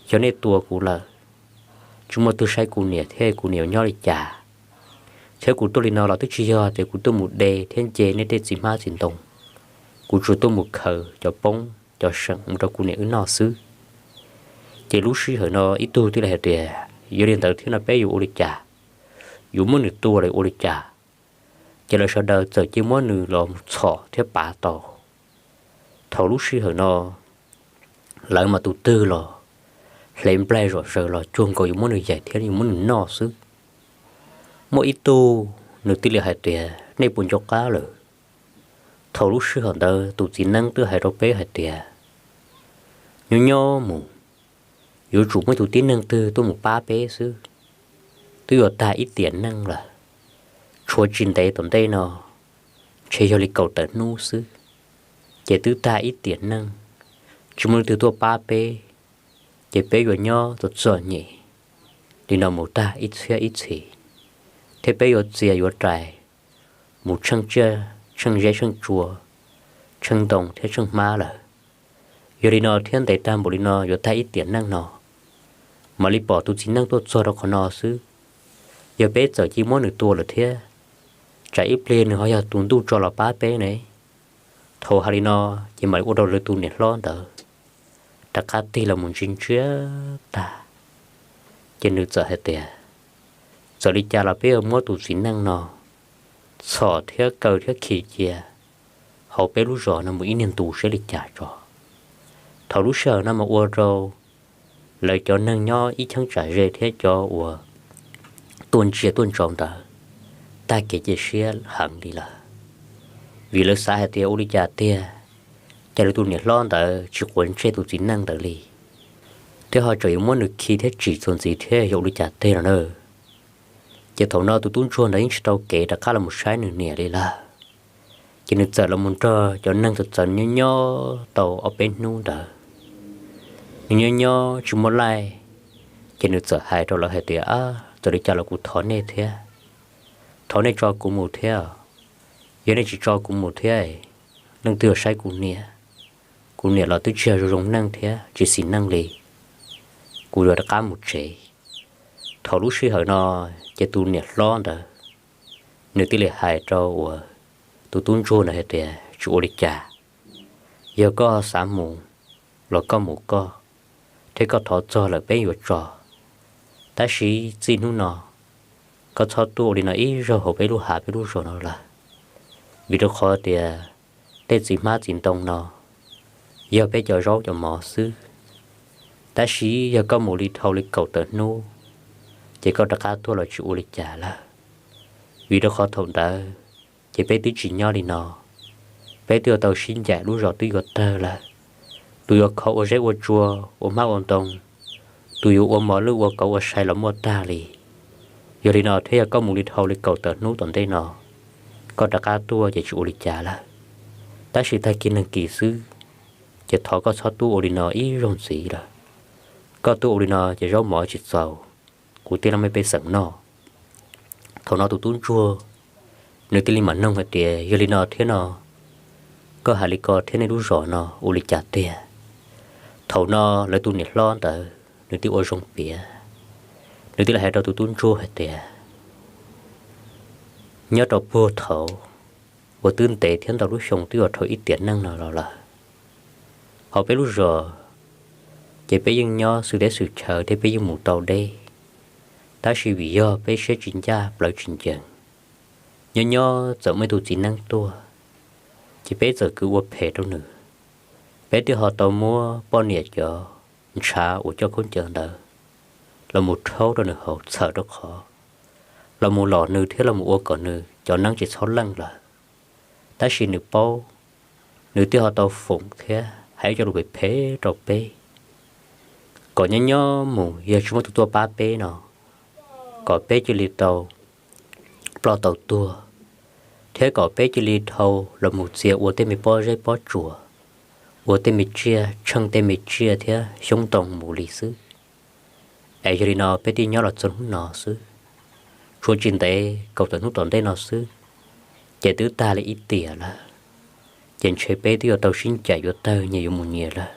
Yog nej tua kuv lawm, tsis muaj twg saib kuv niam thiab kuv niam yuav nyob li cas. Thiab kuv tuaj li no los twb tsis yog tias kuv tuaj mus de thiab nce nej tej txiv hmab txiv ntoo, kuv tsuas tuaj mus khaws cov poob cov seem mus rau kuv niam wb noj xwb. Ces lub sij hawm no ib tug thiaj li hais tias, yog li ntawd thiab no peb yuav ua li cas? Yuav muab nws tua los ua li cas? Ces lawv sawv daws txawm cia muab nws los mus txhom thiab pav tau. Thaum lub sij hawm no lawv mas tus twg los hle nplaig zom zaws los cuag nkaus yuav muab nws yaim thiab yuav muab nws noj xwb. Muaj ib tug nws thiaj li hais tias, nej puas nco qab lawm? Thaum lub sij hawm ntawd tus txiv neeb twb hais rau peb hais tias, nyob nyob mus, yuav tsum muaj ib tug tib neeg twg tuaj mus pab peb xwb. Twb yuav tag ib tiam neej lawm, tshuav tsis ntev tom ntej no, ntshe yog li kaum tawm hnub xwb, ces twb tag ib tiam neej, tsis muaj leej twg tuaj pab peb, ces peb yuav nyob txom txom nyem li no mus tag ib txhiab ib txhis, thiab peb yuav txias yuav rais mus tsheej tsiaj tsheej zeb tsheej tsua, tsheej ntoo thiab tsheej hmab lawm. Yog li no thiab ntev tag npaum li no yuav tag ib tiam neej no mam li pom tus txiv neej tuaj txog rau qhov no xwb. Yog peb txawm cia muab nws tua lawm thiab, tsam ib pliag nws ho yog tus ntuj tso los pab peb ne. Thaum hais li no, ces mam li ua rau lawv tus niam hlob ntawd rov qab tig los mus ntsia ntsia tag, ces nws txawm hais tias, txawm li cas los peb yuav muab tus txiv neej no txhom thiab kaw thiab khi cia hauv peb lub zos no mus ib niag ntus seb li cas tso. Thaum lub sij hawm no mas ua rau lawv cov neeg nyob ib cheeb tsam ze thiab cov uas tuaj ntsia tuaj ntsaum ntawd tag kev cia siab heev li lawm, vim lawv xav hais tias ua li cas tiag, cas lawv tus niam hlob ntawd tsis quav ntsej tus txiv neej ntawd li, thiab ho tseem yuav muab nws khi thiab tsim txuas ntxiv thiab yog ua li cas tiag no na. Ces thaum no tus tub ntsuag ntawd yeej tsis tau kev rov qab los mus saib nws niam li lawm. Ces nws txawm los mus nrog cov neeg txawv txawv nyob nyob tau ob peb hnub ntawd, nws nyob nyob tsis muaj laij, ces nws txawm hais rau lawv hais tias, txawm li cas los kuv thov nej thiab, thov nej tso kuv mus thiab. Yog nej tsis tso kuv mus thiab, leej twg yuav saib kuv niam? Kuv niam los twb tsis yog zoo zoo neej thiab tsis xis neej li, kuv yuav rov qab mus tsev. Thaum lub sij hawm no, ces tus niam hlob ntawd nws thiaj li hais rau uas tus tub ntsuag ntawd hais tias, tsis ua li cas, yog koj xav mus los koj mus koj, thiab koj thov txog lawm peb yuav tso. Tab sis txij hnub no koj txhob tuaj ua li no ib zaug hauv peb lub hav peb lub zos no lawm, vim rau qhov tias tej txiv hmab txiv ntoo no yog peb cov zaub cov mov xwb. Tab sis yog koj mus li dhau li kaum tawm hnub, ces koj rov qab tuaj los tsis ua li cas lawm, vim rau qhov thaum ntawd ces peb twb tsis nyob li no, peb twb yuav tau sib ncaim, lub zos twb yuav tawg lawm. Tus yuav khov ua zeb ua tsua, ua hmab ua ntoo, tus yuav ua mos lwj ua kauv ua sai los muaj tag li. Yog li no thiab yog koj mus li dhau li kaum tawm hnub tom ntej no, koj rov qab tuaj ces tsis ua li cas lawm. Tab sis tag kis neeg kis xwb, ces thov koj txhob tuaj ua li no ib zaug ntxiv lawm. Koj tuaj ua li no ces zaub mov tsis txaus kuv tij laug mej pej xeem noj. Thaum no tus tub ntsuag nws thiaj li mam noog hais tias, yog li no thiab no, koj hais li ko thiab nej lub zos no ua li cas tiag? Thaum no lawv tus niam hlob ntawd nws thiaj ua zoo piav, nws thiaj li hais rau tus tub ntsuag hais tias, nyob rau puag thaum uas twb ntev thiab ntau lub xyoo twb yuav dhau ib tiam neej no los lawm, hauv peb lub zos ces peb yeej nyob xwm teb xwm chaw thiab peb yeej mus tau deb. Tab sis vim yog peb siab tsis ncaj plawv tsis ncees, nyob nyob txawm muaj ib tug txiv neeb tuaj, ces peb txawm kwv ua phem rau nws. Peb twb ho tau muab poj niam cov ntshav uas coj khaub ncaws ntawd los mus rhaub rau nws haus txhawm rau qhov los mus lom nws thiab los mus ua kom nws cov neeb tsis txhob leej lawm. Tab sis nws paub, nws twb ho tau foom thiab hais cov lus phem phem rau peb. kom nyob nyob mus yog tsis muaj tus tuaj pab peb no, kom peb cia li tau ploj tau tuag, thiab kom peb cia li dhau los mus txia ua tej me pob zeb pob tsuas, ua tej me tsiaj tsheej tej me tsiaj thiab xyoob ntoo mus li xwb. Es yog li no peb thiaj nyob los txog hnub no xwb. Tshuav tsis ntev kaum tawm hnub tom ntej no xwb, ces twb tag li ib tiam lawm, ces ntshe peb twb yuav tau sib ncaim yuav tawg nyias yuav mus nyias lawm.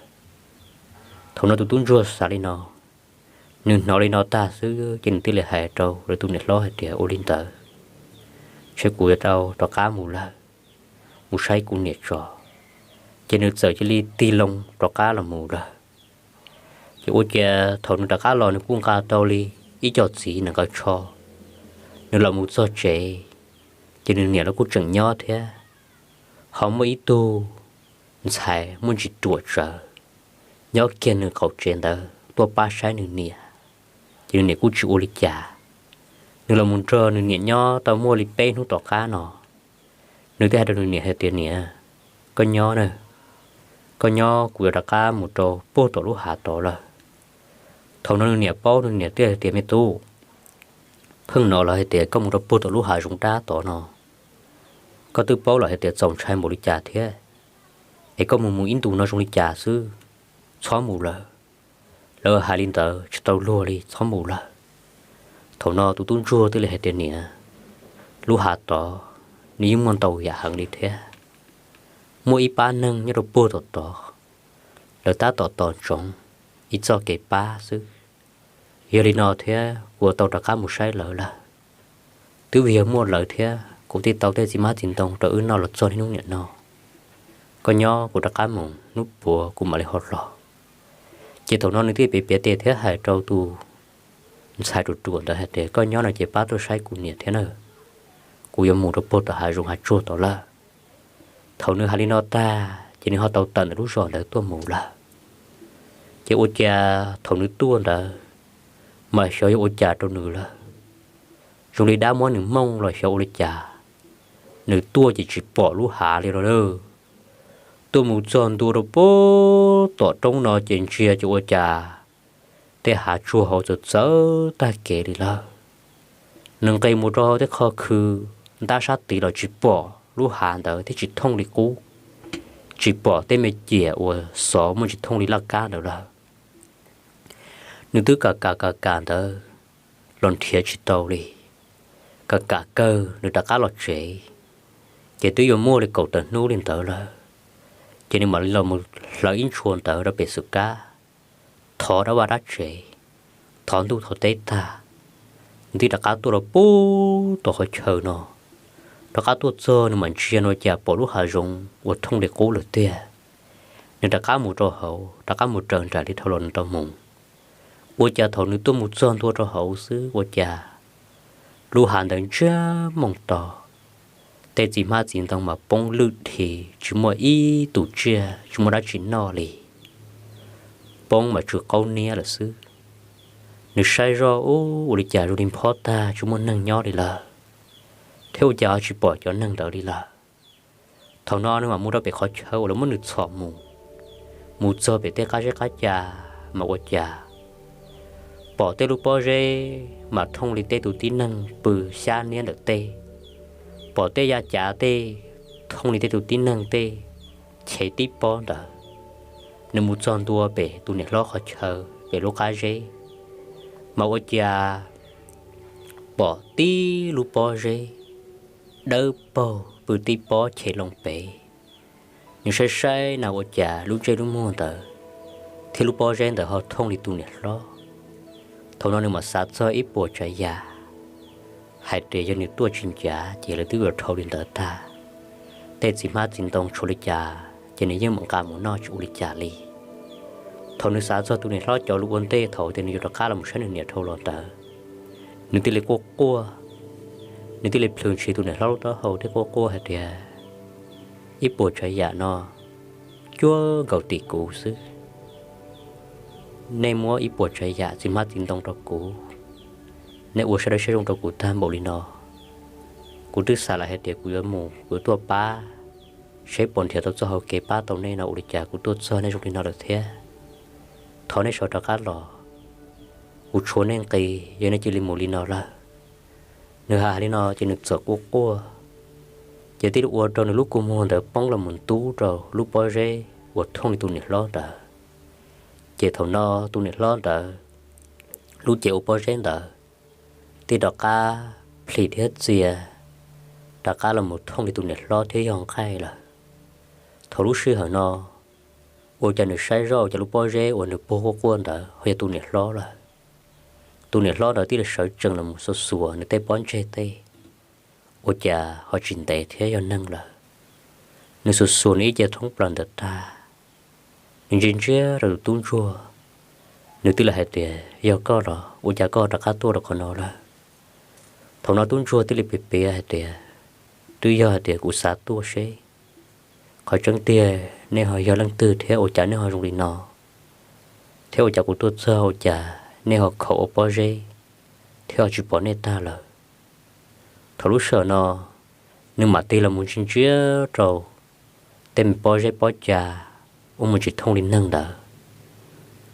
Thaum no tus tub ntsuag xav li no, nws hnov li no tag xwb ces nws thiaj li hais rau lawv tus niam hlob hais tias, ua li ntawd, ntshe kuv yuav tau rov qab mus lawm, mus saib kuv niam tso. Ces nws txawm cia li tig loo rov qab los mus lawm. Ces ua cas thaum nws rov qab los nws kuj nqa tau li ib co txiv nees nkaum tsho, nws los mus txog tsev, ces nws niam los kuj tseem nyob thiab. Ho muaj ib tug ntxhais muaj ntsis ruam tsawv nyob kiag nws qaum tsev ntawd tuaj pab saib nws niam, ces nws niam kuj tsis ua li cas. Nws los mus nrog nws niam nyob tau muaj li peb hnub tom qab no, nws thiaj hais rau nws niam hais tias, niam, koj nyob na, koj nyob kuv yuav rov qab mus rau puag tom lub hav tod lawm. Thaum no nws niam paub, nws niam thiaj hais tias, me tub, pheej hnov lawv hais tias koj mus rau puag tom lub hav zoov dab tod no, koj twb paub lawm hais tias txaus ntshai npaum li cas thiab, es koj mus mus ib ntus no zoo li cas xwb, txhob mus lawm, lawv hais li ntawd tsis tau luag li, txhob mus lawm. Thaum no tus tub ntsuag thiaj li hais tias, niam, lub hav tod nws yeej muaj ntau yam heev li thiab, muaj ib pab neeg nyob rau puag tom tod, lawv tab tom tos ntsoov ib txoj kev pab xwb. Yog li no thiab kuv yuav tau rov qab mus saib lawv lawm. Twb vim yog muaj lawv thiab kuv thiaj tau tej txiv hmab txiv ntoo rau wb noj los txog niaj hnub niam no. Koj nyob kuv rov qab mus, hnub puav kuv mam li ho los. Ces thaum no nws thiaj piav piav tes thiab hais rau tus ntxhais ruam ruam ntawd hais tias, koj nyob no ces pab tuaj saib kuv niam thiab na, kuv yuav mus rau puag tom hav zoov hav tsuag tod lawm. Thaum nws hais li no tag ces nws ho tau tawm ntawm lub zos ntawd tuaj mus lawm. Ces ua cas thaum nws tuaj ntawd mas xyov yog ua cas rau nws lawm, zoo li dab muab nws mooj los xyov ua li cas, nws tuaj ces tsis pom lub hav li lawm. Tuaj mus txog ntua rau puag tom roob no ces ntsia ces ua cas tej hav tsuag hauv txawv txawv tag kev li lawm. Nws nqis mus rau hauv tej qhov khw ntab sab tid los tsis pom lub hav ntawd thiab tsis thooj li qub, tsis pom tej me ciam uas xov muaj tsis thooj li laj kab ntawd lawm. Nws twb kam kam kam kam ntawd los nrhiav tsis tau li, kam kam kawg nws rov qab los tsev, ces twb yuav muaj li kaum tawm hnub li ntawd lawm. Ces nws mam li los mus hlawv ib ntshua ntawd rau pem xwm kab, thov dab vaj dab tsev, thov ntuj thov teb tag, nws thiaj rov qab tuaj rau puag tom qhov chaw no. Rov qab tuaj txog nws mam ntsia no cas pom lub hav zoov uas thooj li qub lawm tiag. Nws rov qab mus rau hauv, rov qab mus raws nraim li dhau los nws tau mus. Ua cas thaum nws tuaj mus txog ntua rau hauv xwb ua cas lub hav ntawd ntsiag moog to, tej txiv hmab txiv ntoo mas poob lwj dhi, tsis muaj ib tus tsiaj, tsis muaj dab tsi noj li, poob mas tsw qaub niab lawm xwb. Nws saib zoj ub, ua li cas zoo li nphob tag tsis muaj neeg nyob li lawm, thiab ua cas ho tsis pom cov neeg ntawd li lawm. Thaum no nws mam mus rau pem qhov chaw uas lawv muab nws txhom mus, mus txog pem tej qab zeb qab ca mas ua cas pom tej lub pob zeb mas thooj li tej tus tib neeg pw xyab niab ntawm tej, pom tej yav cav tej thooj li tej tus tib neeg tej chev tib pob ntawd. Nws mus txog ntua pem tus niam hlob qhov chaw pem lub qab zeb, mas ua cas pom tib lub pob zeb dawb paug pw tib pob chev loo pem. Nws saib saib na ua cas lub ntsej lub muag ntawd thiab lub pob zeb ntawd ho thooj li tus niam hlob. Thaum no nws mam xav txog ib puas tsav yam hais tias yog nws tuaj tsis ncav ces lawv twb ua dhau li ntawd tag. Tej txiv hmab txiv ntoo tshuav li cas ces nws yeej mam nqa mus noj tsis ua li cas li. Thaum nws xav txog tus niam hlob cov lus ua ntej thaum tias nws yuav rov qab los saib nws niam dhau los ntawd, nws thiaj li quaj quaj, nws thiaj li plhws ntshis tus niam hlob lub taub hau thiab quaj quaj hais tias, ib puas tsav yam no cuag nkaus tim kuv xwb. Nej muab ib puas tsav yam txiv hmab txiv ntoo rau kuv, nej ua sab dawb siab zoo rau kuv tag npaum li no. Kuv twb xav lawm hais tias kuv yuav mus, kuv yuav tuaj pab, seb puas nrhiav tau txoj hau kev pab tau nej no, ua li cas kuv tuaj txog nej zoo li no lawm thiab. thov nej sawv rov qab los, kuv tshuav nej nqi, yog nej cia li mus li no lawm. Nws hais li no ces nws txawm quaj quaj, ces thiaj li ua rau nws lub kua muag ntawd poob los mus ntub rau lub pob zeb uas thooj li tus niam hlob ntawd. Ces thaum no tus niam hlob ntawd lub cev ua pob zeb ntawd thiaj rov qab plhis thiab txias rov qab los mus thooj li tus niam hlob thiab yog nqaij lawm. Thaum lub sij hawm no ua cas nws saib zoj ua cas lub pob zeb uas nws puag quaj quaj ntawd ho yog tus niam hlob lawm. Tus niam hlob ntawd thiaj li sawv tsees los mus xuas xuas nws tej pob ntseg tej, ua cas ho tsis ntev thiab yog neeg lawm. Nws xuas xuas nws ib ce thoob plaws ntawd tag, nws ntsia ntsia rau tus tub ntsuag, nws thiaj li hais tias, yog koj los ua cas koj rov qab tuaj rau qhov no lawm? Thaum no tub ntsuag thiaj li piav piav hais tias, twb yog hais tias kuv xav tuaj seb qhov tseeb tiag nej ho yog leej twg thiab ua cas nej ho zoo li no, thiab ua cas kuv tuaj txog ua cas nej ho khaum ua pob zeb thiab ho tsis pom nej tag lawm. Thaum lub sij hawm no nws mam tig los mus ntsia ntsia rau tej me pob zeb pob ca uas mus tsis thooj li neeg ntawd,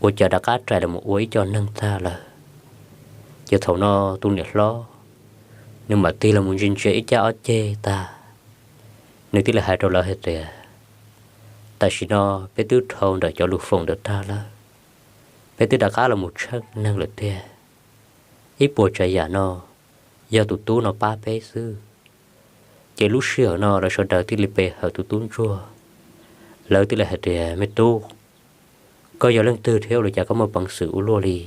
ua cas rov qab rais los mus ua ib co neeg tag lawm. Ces thaum no tus niam hlob nws mam tig los mus ntsia ntsia ib cag ob ceg tag, nws thiaj li hais rau lawv hais tias, tam sim no peb twb dhau ntawm cov lus foom ntawd tag lawm, peb twb rov qab los mus tshawb neeg lawm tiag. Ib puas tsav yam no yog tus tub no pab peb xwb. Ces lub sij hawm no lawv sawv daws thiaj li pe hawm tus tub ntsuag, lawv thiaj li hais tias, me tub, koj yog leej twg thiab ua li cas koj muaj peev xwm ua luaj li?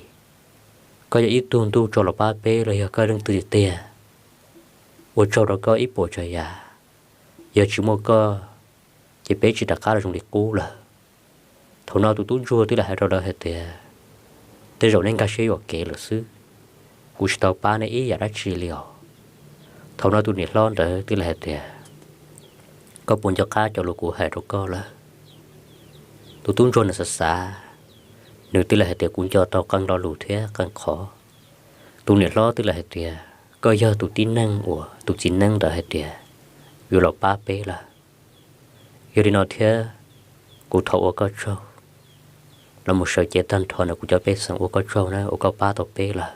Koj yog ib tug ntuj tso los pab peb los yog koj leej twg tiag tiag? Ua tsaug rau koj ib puas tsav yam, yog tsis muaj koj ces peb tsis rov qab los zoo li qub lawm. Thaum no tus tub ntsuag thiaj li hais rau lawv hais tias, tej zaum nej nkag siab yuam kev lawm xwb, kuv tsis tau pab nej ib yam dab tsi li os. Thaum no tus niam hlob ntawd thiaj li hais tias, koj puas nco qab cov lus kuv hais rau koj lawm? Tus tub ntsuag nws xav xav, nws thiaj li hais tias, kuv nco tau qee lo lus thiab qee qhov. Tus niam hlob thiaj li hais tias, koj yog tus tib neeg uas tus txiv neeb ntawd hais tias yuav los pab peb lawm. Yog li no thiab, kuv thov ua koj tsaug, los mus sawv cev tag nrho no kuv cov pej xeem ua koj tsaug na uas koj pab tau peb lawm.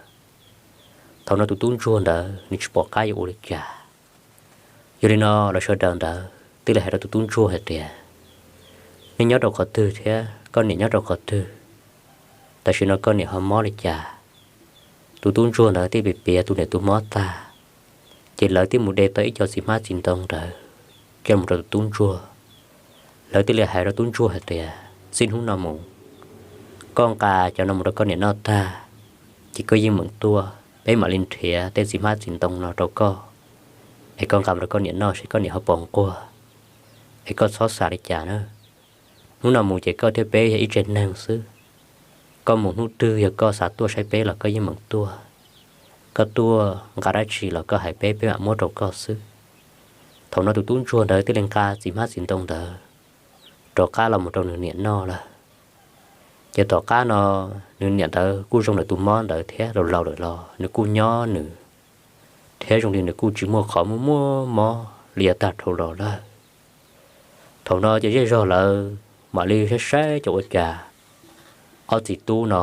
Thaum no tus tub ntsuag ntawd nws tsis pom qab yuav ua li cas. Yog li no lawv sawv daws ntawd thiaj li hais rau tus tub ntsuag hais tias, nej nyob rau qhov twg thiab koj niam nyob rau qhov twg? Tam sim no koj niam ho mob li cas? Tus tub ntsuag ntawd thiaj piav piav tus niam tus mob tag, ces lawv thiaj mus de tau ib co txiv hmab txiv ntoo ntawd coj mus rau tus tub ntsuag. Lawv thiaj li hais rau tub ntsuag hais tias, txij hnub no mus, koj nqa cov no mus rau koj niam noj tag, ces koj yeej meem tuaj, peb mam li nrhiav tej txiv hmab txiv ntoo no rau koj, es koj nqa mus rau koj niam noj seb koj niam ho puas nquag, es koj txhob xav li cas na. Hnub no mus ces koj thiab peb yog ib tsev neeg xwb. Koj mus hnub twg yog koj xav tuaj saib peb los koj yeej meem tuaj. Koj tuaj nqa dab tsi los koj hais peb, peb mam muab rau koj xwb. Thaum no tus tub ntsuag ntawd thiaj li nqa txiv hmab txiv ntoo ntawd rov qab los mus rau nws niam noj lawm. Ces tom qab no nws niam ntawd kuj zoo lawm tus mob ntawd thiab, laus laus lawm los nws kuj nyob nws, thiab zoo li nws kuj tsis muaj qhov muaj muaj mob li yav tag dhau los lawm. Thaum no ces zej zog lawv mam li saib saib cov ua cas ob txiv tub no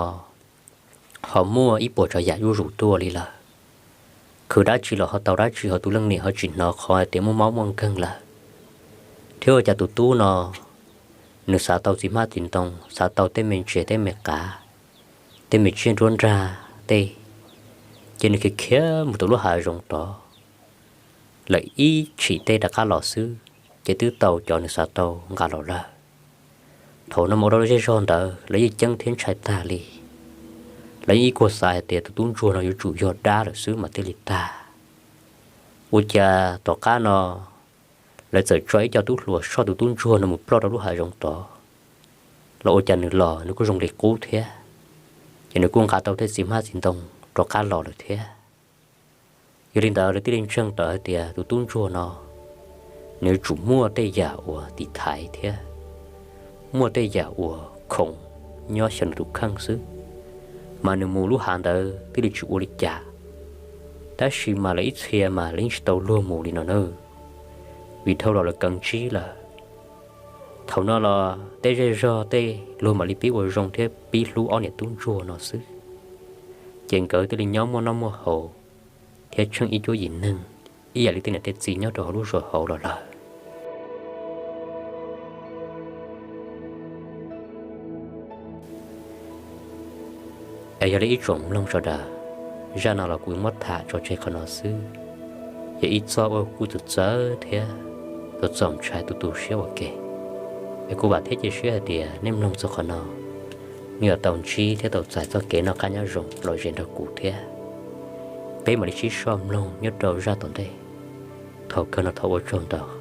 ho muaj ib puas tsav yam zuj zus tuaj li lawm. Khwv dab tsi los ho tau dab tsi, ho tus leej niam ho tsis hnov qhov hais tias muaj mob muaj nkeeg lawm. Thiab ua cas tus tub no nws xav tau txiv hmab txiv ntoo, xav tau tej me ntses tej me qav, tej me tsiaj nruab nrag tej, ces nws khiav khiav mus rau lub hav zoov tod, lawm ib chim tej rov qab los xwb, ces twb tau cov nws xav tau nqa los lawm. Thaum no mus ua rau zej zog ntawd lawv yeej ceeb thiab ntshai tag li. Lawv yeej ib kuag xav hais tias tus tub ntsuag no yuav tsum yog dab lawm xwb mas thiaj li tag. Ua cas tom qab no lawv txawm tso ib co tub hluas soj tus tub ntsuag no mus ploj rau lub hav zoov tod, los ua cas nws los nws kuj zoo li qub thiab, ces nws kuj nqa tau tej txiv hmab txiv ntoo rov qab los lawm thiab. Yog li ntawd lawv thiaj li ntseeg tawm hais tias tus tub ntsuag no nws yuav tsum muaj tej yam uas tiv thaiv thiab muaj tej yam uas khoom nyob xyaw nws tus kheej xwb, mas nws mus lub hav ntawd thiaj li tsis ua li cas. Tab sis mas lawv ib txhia mas lawv yeej tsis tau luag mus li no na, vim dhau los lawv kav ntsib lawm. Thaum no los tej zej zog tej luag mam li pib ua zoo thiab pib hlub ob niam tub ntsuag no xwb. Ces nkawd thiaj li nyob muaj noj muaj haus thiab tsheej ib cuab yim neeg ib yam li tej niam tej txiv nyob rau hauv lub zos hauv los lawm. Es yog li ib tsoom mloog sawv daws, zaj no los kuv muab tham tso tseg qhov no xwb. Yog ib txoj uas kuj txawv txawv thiab txaus ntshai tu tu siab ua ke. Es kuv vam thiab cia siab hais tias nej mloog txog qhov no, nej yuav tau ntsib thiab tau txais txoj kev noj qab nyob zoo los ze nrog kuv thiab. Peb mam li sib soj mloog nyob rau zaj tom ntej. Thaum kawg no thov ua tsaug ntau.